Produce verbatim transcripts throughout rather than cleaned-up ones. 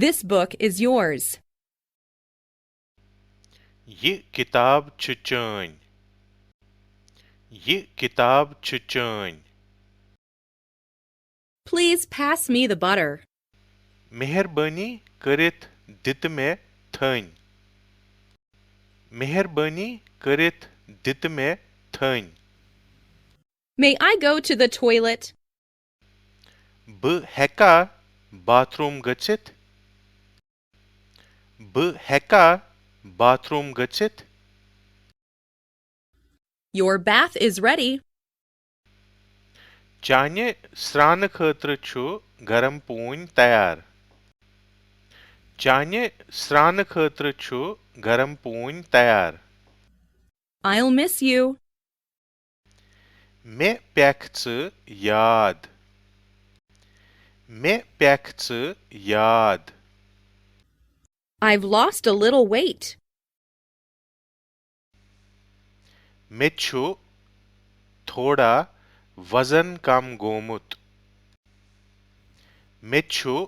This book is yours. یہِ کِتاب چھِ چٲنۍ۔ یہِ کِتاب چھِ چٲنۍ۔ Please pass me the butter. مہربٲنی کٔرِتھ دِ تہٕ مےٚ تھٔنۍ۔ مہربٲنی کٔرِتھ دِ تہٕ مےٚ تھٔنۍ۔ May I go to the toilet? بہٕ ہیٚکا باتھ روم گٔژھِتھ؟ بہٕ ہیٚکا باتھ روم گٔژھِتھ؟ Your bath is ready. چانہِ سرٛانہٕ خٲطرٕ چھُ گرم پوٗنۍ تیار۔ چانہِ سرٛانہٕ خٲطرٕ چھُ گرم پوٗنۍ تیار۔ I'll miss you. مےٚ پیٚکھ ژٕ یاد۔ مےٚ پیٚکھ ژٕ یاد۔ I've lost a little weight. مےٚ چھُ تھوڑا وزن کم گوٚمُت۔ مےٚ چھُ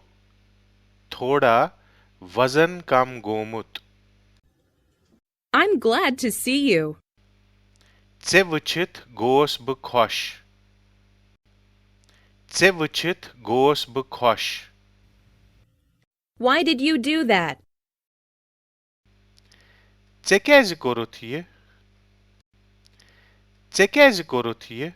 تھوڑا وزن کم گوٚمُت۔ I'm glad to see you. ژےٚ وٕچھِتھ گوس بہٕ خۄش۔ ژےٚ وٕچھِتھ گوس بہٕ خۄش۔ Why did you do that? ژےٚ کیٛازِ کوٚرُتھ یہِ؟ ژےٚ کیٛازِ کوٚرُتھ یہِ؟